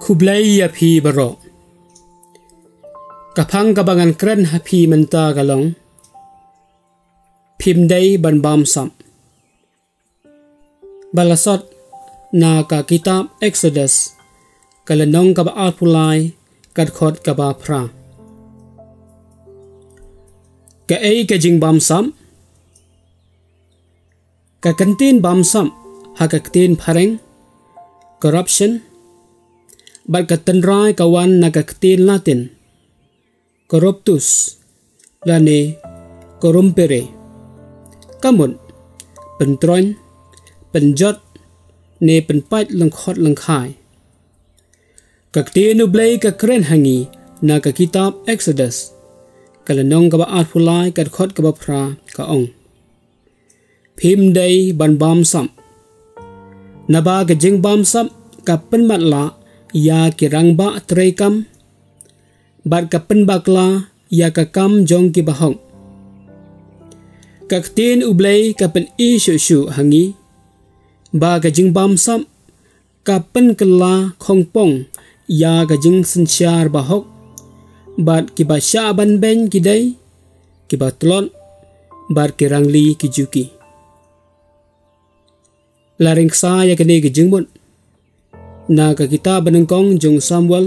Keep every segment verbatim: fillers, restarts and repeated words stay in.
Khublei ïa phi baroh. Ka phang kaba ngan kren ha phi mynta ka long: Phim dei ban bamsap. Ba la sot na ka kitab Exodus, ka lynnong kaba arphew lai, ka dkhot kaba phra. Kaei ka jingbamsap? Ka kyntien bamsap ha ka ktien phareng, corruption, bad ka tynrai ka wan na ka ktien Latin, corruptus, lane corrumpere. Ka mut pyntroiñ, pynjot, ne pynpait lyngkhot lyngkhai. Ka ktien U Blei ka kren ha ngi na ka kitab Exodus, ka lynnong kaba arphew lai, ka dkhot kaba phra, ka ong: Phim dei ban bamsap. Naba ka jingbamsap ka pynmatlah ïa ki rangbah treikam, bad ka pynbakla ïa ka kam jong ki bahok. Ka ktien U Blei ka pyni shuh shuh ha ngi ba ka jingbamsap ka pynkylla khongpong ïa ka jingsynshar bahok, bad kiba shah ban beiñ ki dei kiba tlot, bad ki rangli ki juki. La ryngksa ïa kane ka jingmut na ka kitab banyngkong jong Samuel,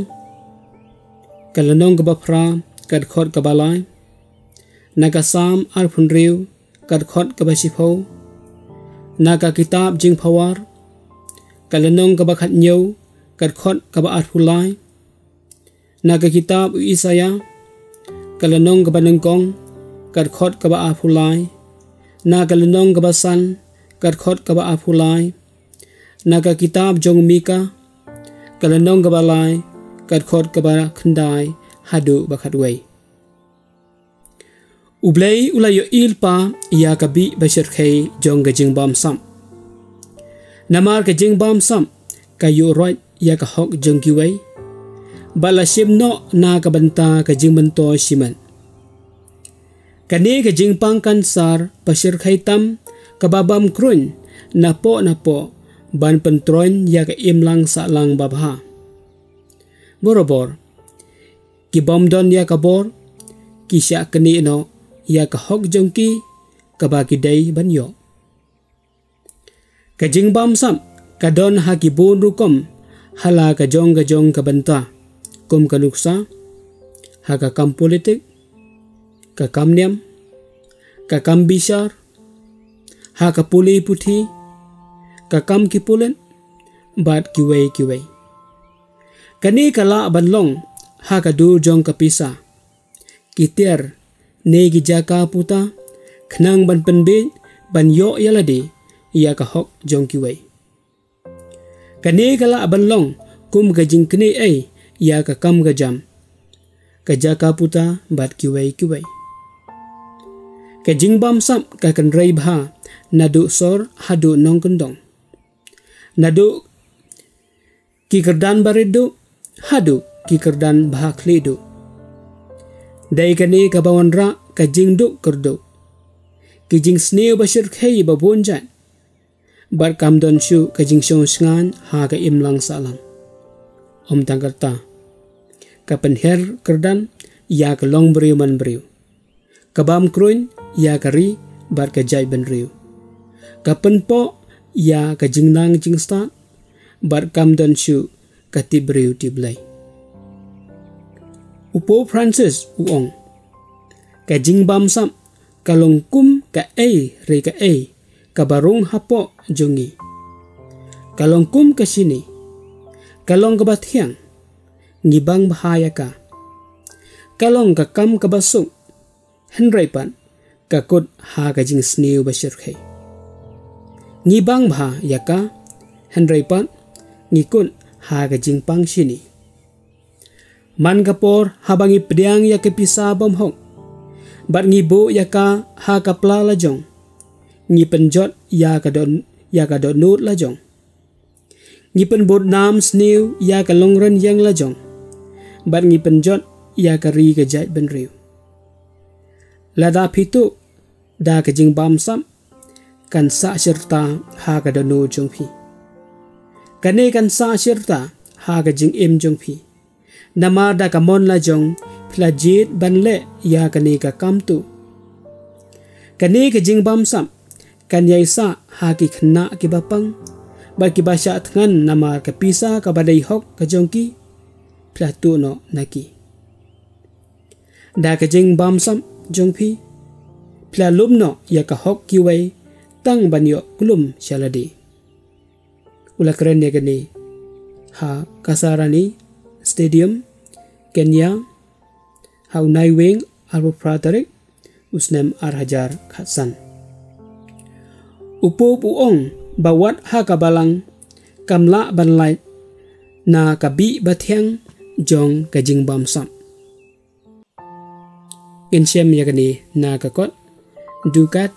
ka lynnong kaba phra, ka dkhot kaba lai, na ka Salm arphew hynriew, ka dkhot kaba shiphew, na ka kitab Jingphawar, ka lynnong kaba khathynñiew, ka dkhot kaba arphew lai, na ka kitab u Isaïah, ka lynnong kaba nyngkong, ka dkhot kaba arphew lai, na ka lynnong kaba san, ka dkhot kaba arphew lai, na ka kitab jong u Mika, ka lynnong kaba lai, ka dkhot kaba khyndai haduh ba khatwei. U Blei u la ïohi lypa ïa ka bih ba shyrkhei jong ka jingbamsap. Namar ka jingbamsap ka ïuh roit ïa ka hok jong kiwei, bad la shim noh na ka bynta ka jingmyntoi shimet. Kane ka jingpang kansar ba shyrkhei tam kaba bam kruiñ napoh napoh ban pyntroiñ ïa ka imlang sahlang babha. Borabor ki bym don ïa ka bor, ki shah knieh noh ïa ka hok jong ki kaba ki dei ban ïoh. Ka jingbamsap ka don ha ki bun rukom ha la ka jong ka jong ka bynta, kum ka nuksa, ha ka kam politik, ka kam niam, ka kam bishar, ha ka pule puthi, ka kam ki pulit, bad kiwei kiwei. Kane ka lah ban long ha ka dur jong ka pisa, ki tiar, ne ki jaka puta, khnang ban pynbiej ban ïoh ïa lade ïa ka hok jong kiwei. Kane ka lah ban long kum ka jingknieh ei ïa ka kam ka jam, ka jaka puta bad kiwei kiwei. Ka jingbamsap ka kynrei bha naduh sor haduh nongkyndong, naduh ki kyrdan barit duh haduh ki kyrdan bha khlieh duh. Dei kane kaba wanrah ka jingduk kyrduh, ki jingsniew ba shyrkhei ba bun jait, bad kam don shuh ka jingshong shngaiñ ha ka imlang sahlang. Ym tang katta, ka pynhiar kyrdan ïa ka longbriew manbriew, ka bam kruiñ ïa ka ri bad ka jaitbynriew, ka pynpoh ïa ka jingnang jingstad, bad kam don shuh ka tipbriew tipblei. U Pope Francis u ong, ka jingbamsap ka long kum kaei re kaei kaba rung hapoh jong ngi. Ka long kum ka shini, ka long kaba thiang, ngi bang bha ïa ka. Ka long ka kam kaba suk, hynrei pat ka kut ha ka jingsniew ba shyrkhei. Ngi bang bha ïa ka, hynrei pat ngi kut ha ka jingpang shini. Man ka por haba ngi pdiang ïa ka pisa bymhok, bad ngi buh ïa ka ha ka pla lajong, ngi pynjot ïa ka don, ïa ka dohnud lajong. Ngi pynbud nam sniew ïa ka longrynieng lajong, bad ngi pynjot ïa ka ri ka jaitbynriew. Lada phi tuh da ka jingbamsap, kan sah shirta ha ka dohnud jong phi. Kane kan sah shirta ha ka jingim jong phi. Namar da ka mon la jong phi la jied ban leh ïa kane ka kam tuh. Kane ka jingbamsap kan ïai sah ha ki khynnah kiba pang bad kiba shah thngan namar ka pisa kaba dei hok ka jong ki, phi la tuh noh na ki. Da ka jingbamsap jong phi, phi la lum noh ïa ka hok kiwei tang ban ïoh klum sha lade. U la kren ïa kane ha Kasarani Stadium, Kenya, ha u Naiwieng arphew phra tarik u snem ar hajar khatsan. U Pope u ong ba wat ha ka balang kam lah ban lait na ka bih ba thiang jong ka jingbamsap. Ngin shem ïa kane na ka kot Ducat,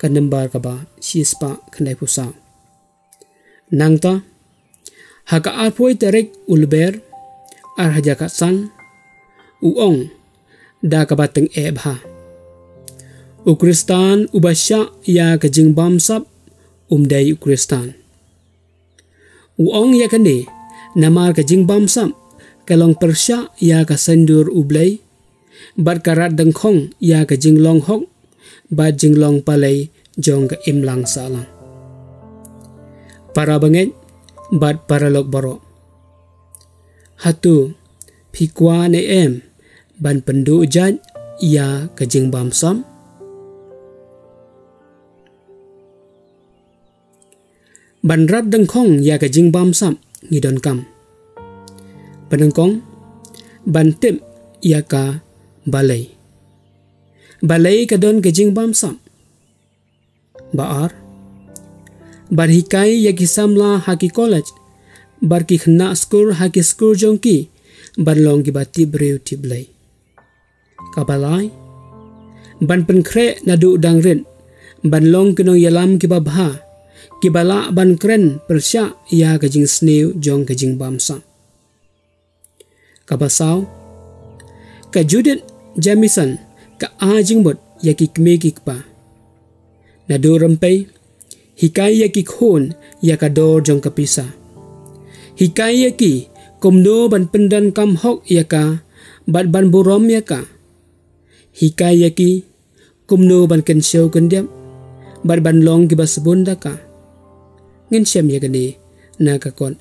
ka number kaba shispah khyndai phew saw. Nangta, ha ka arphew tarik u Lber, ar hajar khatsan, u ong da kaba tyngeh bha: U Khristan uba shah ïa ka jingbamsap um dei u Khristan. U ong ïa kane namar ka jingbamsap ka long pyrshah ïa ka syndur U Blei bad ka rat dyngkhong ïa ka jinglong hok bad jinglong palei jong ka imlang sahlang. Para bangeit bad paralok baroh, hato phi kwah ne em ban pynduh jait ïa ka jingbamsap? Ban rat dyngkhong ïa ka jingbamsap ngi donkam, ba nyngkong, ban tip ïa ka balei. Balei ka don ka jingbamsap? Ba ar, ban hikai ïa ki samla ha ki college bad ki khynnah skul ha ki skul jong ki ban long kiba tip briew tip Blei. Kaba lai, ban pynkhreh naduh dang rit ban long ki nongïalam kiba bha, kiba lah ban kren pyrshah ïa ka jingsniew jong ka jingbamsap. Kaba saw, ka Judith Jamieson ka ai jingmut ïa ki kmie ki kpa. Naduh rympei, hikai ïa ki khun ïa ka dor jong ka pisa. Hikai ïa ki kumno ban pyndonkam hok ïa ka bad ban burom ïa ka. Hikai ïa ki kumno ban kynshew kyndiap bad ban long kiba sbun da ka. Ngin shem ïa kane na ka kot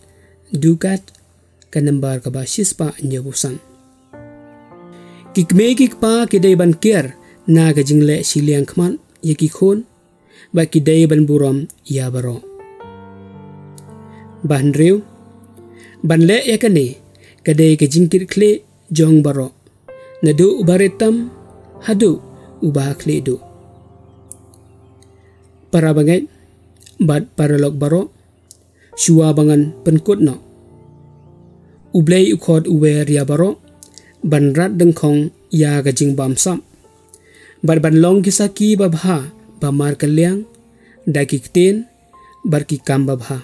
Ducat, ka number kaba shispah hynñiewphew san. Ki kmie ki kpa ki dei ban kiar na ka jingleh shiliang khmat ïa ki khun bad ki dei ban burom ïa baroh. Ba hynriew, ban leh ïa kane ka dei ka jingkitkhlieh jong baroh, naduh uba rit tam haduh uba khlieh duh. Para bangeit bad paralok baroh, shuwa ba ngan pynkut noh, U Blei u khot u wer ïa baroh ban rat dyngkhong ïa ka jingbamsap bad ban long ki sakhi babha ba markylliang da ki ktien bad ki kam babha.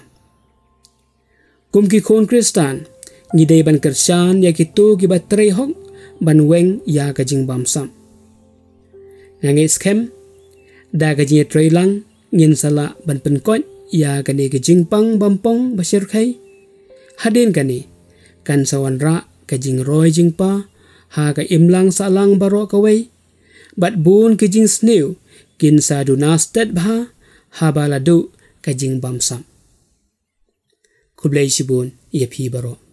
Kum ki khun Khristan, ngi dei ban kyrshan ïa kito kiba trei hok ban weng ïa ka jingbamsap. Nga ngeit skhem da ka jingïatreilang ngin sa lah ban pynkoit ïa kane ka jingpang bampong ba shyrkhei. Hadien kane, kan sa wanrah ka jingroi jingpa ha ka imlang sahlang baroh kawei bad bun ki jingsniew kin sa duna stet bha haba la duh ka jingbamsap. Khublei shibun ïa phi baroh.